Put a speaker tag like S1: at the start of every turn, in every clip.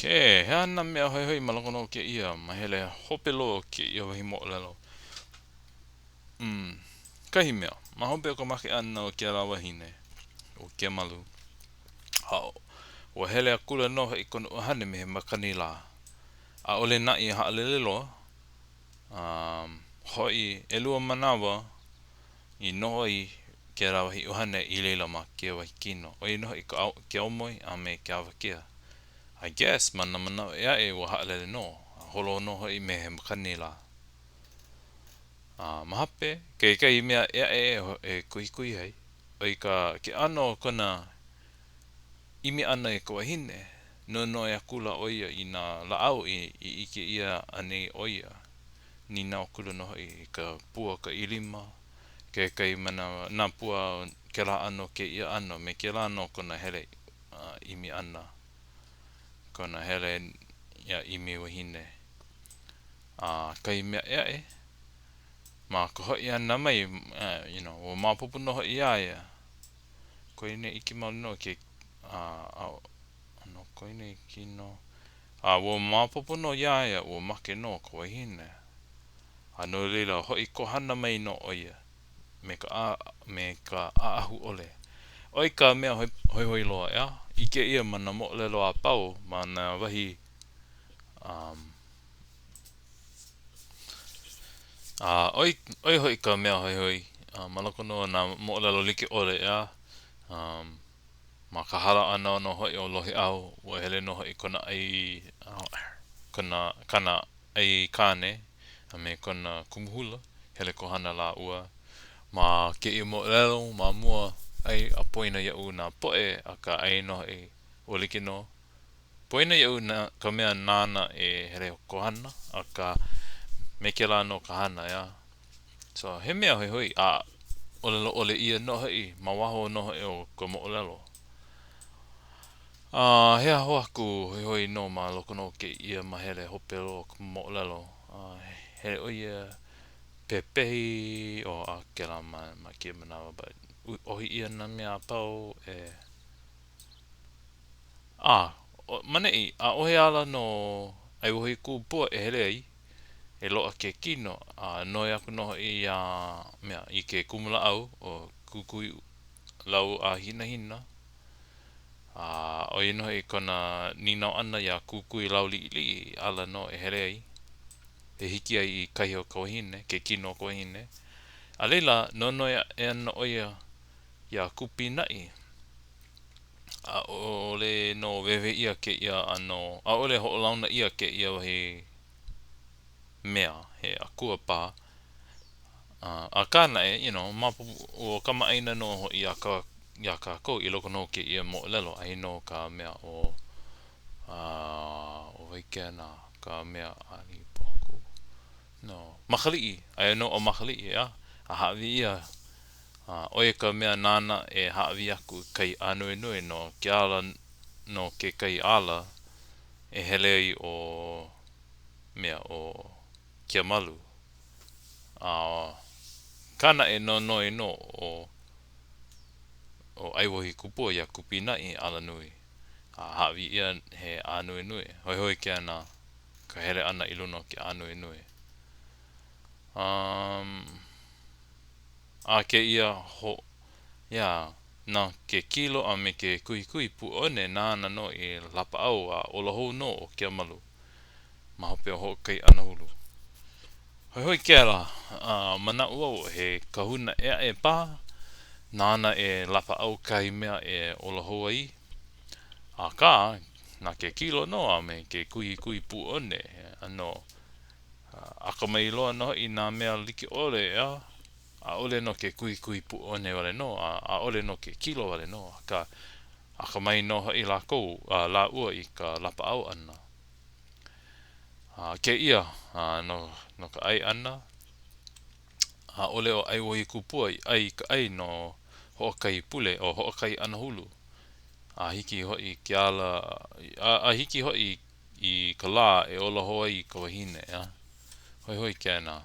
S1: Okay, he aha nā mea hoihoi ma loko nō o kēia mahele hope loa o kēia wahi moʻolelo? Mm, kahi mea, ma hope o ka make ʻana o kēlā wahine, ʻo Kemalu, a ua hele akula nō hoʻi kona ʻuhane me he makani lā. ʻAʻole naʻe i haʻalele loa, a hoʻi ʻelua manawa i noho ai kēlā wahi ʻuhane i laila ma kēia wahi kino, ʻo ia nō hoʻi ka ke aumoe a me ke awakea. I guess, ma nā manawa ʻē aʻe ua haʻalele nō, a holo nō hoʻi me he makani lā. A ma hope, kekahi mea ʻē aʻe e kuhikuhi ai, ʻo ia ka ke ʻano o kona ʻimi ʻana i ka wahine, nonoi akula ʻo ia i nā lāʻau i ʻike ʻia anei ʻo ia. Nīnau akula nō hoʻi i ka pua ka ʻilima, kekahi manawa, nā pua kēlā ʻano kēia ʻano, me kēlā nō kona hele ʻimi ʻana, kona hele ia ʻimi wahine. A kahi mea ʻē aʻe, ma ka hoʻi ʻana mai, you know, ua maopopo nō hoʻi iā ia, koe nei ʻike maoli nō ke, a, no koe nei kino, a ua maopopo nō iā ia, ua make nō ka wahine. A no laila, hoʻi kohana mai nō ʻo ia me ka, me ka ʻaʻahu ʻole. ʻO ia ka mea hoihoi loa, ʻeā? ʻIke ʻia ma nā moʻolelo a pau ma nā wahi um, a ʻo ia, ʻo ia hoʻi ka mea hoihoi ma loko nō o nā moʻolelo like ʻole, ʻeā? Um, ma ka hala ʻana nō hoʻi o Lohiʻau, ua hele nō hoʻi kona ʻai, kona, kana ʻaikāne a me kona kumu hula, hele kohana lāua. Ma kēia moʻolelo ma mua, ai a poina iaʻu nā poʻe, akā aia nō hoʻi ua like nō. Poina iaʻu nā, ka mea nāna e hele kohana, akā me kēlā nō ka hana, ʻeā. So, he mea hoihoi, a ʻōlelo ʻole ʻia nō hoʻi ma waho nō hoʻi o ka moʻolelo. A he aha hou aku hoihoi nō ma loko nō o kēia mahele hope loa o ka moʻolelo. A hele ʻo ia pepehi o a kēlā ma, ma kēia manawa, but ʻohi ʻia nā mea a pau e A, ma neʻi, ʻaʻohe ala no ʻAiwohikupua e hele ai, e loaʻa ke kino, a noi aku nō hoʻi iā mea, i ke kumulāʻau ʻo Kukui lau ʻĀhinahina, a ʻo ia nō hoʻi kona nīnau ʻana iā Kukui lau liʻiliʻi i ala nō e hele ai, e hiki ai i kahi o ka wahine, ke kino o ka wahine. A laila, nonoi aʻe ana ʻo ia iā Kūpinaʻi. ʻAʻole nō wehewehe ʻia kēia ʻano, ʻaʻole hoʻolauna ʻia kēia wahi mea, he akua paha. Akā naʻe, you know, maopopo, ua kamaʻāina nō hoʻi iā kā, iā kākou i loko nō o kēia moʻolelo, aia nō ka mea ʻo, ʻo wai kēnā, ka mea ʻali pōhaku. No, Makaliʻi, aia nō ʻo Makaliʻi, ʻeā, a hāʻawi ʻia, ʻo ia ka mea nāna e hāʻawi aku i kai ānuenue no ke ala, no kekahi ala e hele ai ʻo mea ʻo Kemalu. Akā naʻe nonoi nō ʻo ʻo ʻAiwohikupua iā Kūpinaʻi alanui, a hāʻawi ʻia he ānuenue. Hoihoi kēnā ka hele ʻana i luna o ke ānuenue. Um, a kēia ho, yeah, na ke kilo a me ke kuhikuhi puʻuone nāna nō i lapaʻau a ola hou nō ʻo Kemalu ma hope o hoʻokahi anahulu. Hoihoi kēlā, a manaʻo au he kahuna ʻē aʻe paha nāna e lapaʻau kahi mea e ola hou ai. Akā, na ke kilo nō a me ke kuhikuhi puʻuone, ʻano akamai loa nō hoʻi nā mea like ʻole, ʻeā? ʻAʻole no ke kuhikuhi puʻuone wale nō, a ʻaʻole no ke kilo wale nō, akā, akamai nō hoʻi lākou, a lāua i ka lapaʻau ʻana. A kēia, a no, no ka ʻai ʻana, ʻaʻole ʻo ʻAiwohikupua i ʻai i ka ʻai no hoʻokahi pule, o hoʻokahi anahulu, a hiki hoʻi ke ala, a, a hiki hoʻi i ka lā e ola hou ai ka wahine, ʻeā? Hoihoi kēnā.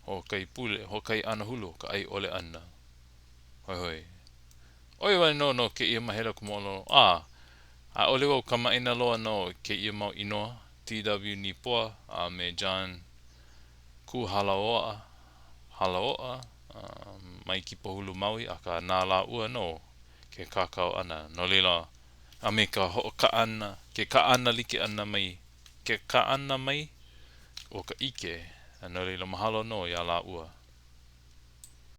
S1: Hoʻokahi pule, hoʻokahi anahulu ka ʻai ʻole ʻana. Hoihoi. ʻO ia wale nō no kēia mahele o ka moʻolelo. A. ʻAʻole wau kamaʻāina loa no kēia mau inoa, TW Nipoa a me John Kūhalaoa, Halaoa, mai Kīpahulu Maui, akā na lāua nō ke kākau ʻana, no laila, a me ka hoʻokaʻana, ke kaʻana like ʻana mai, ke kaʻana mai o ka ʻike, no laila mahalo nō iā lāua.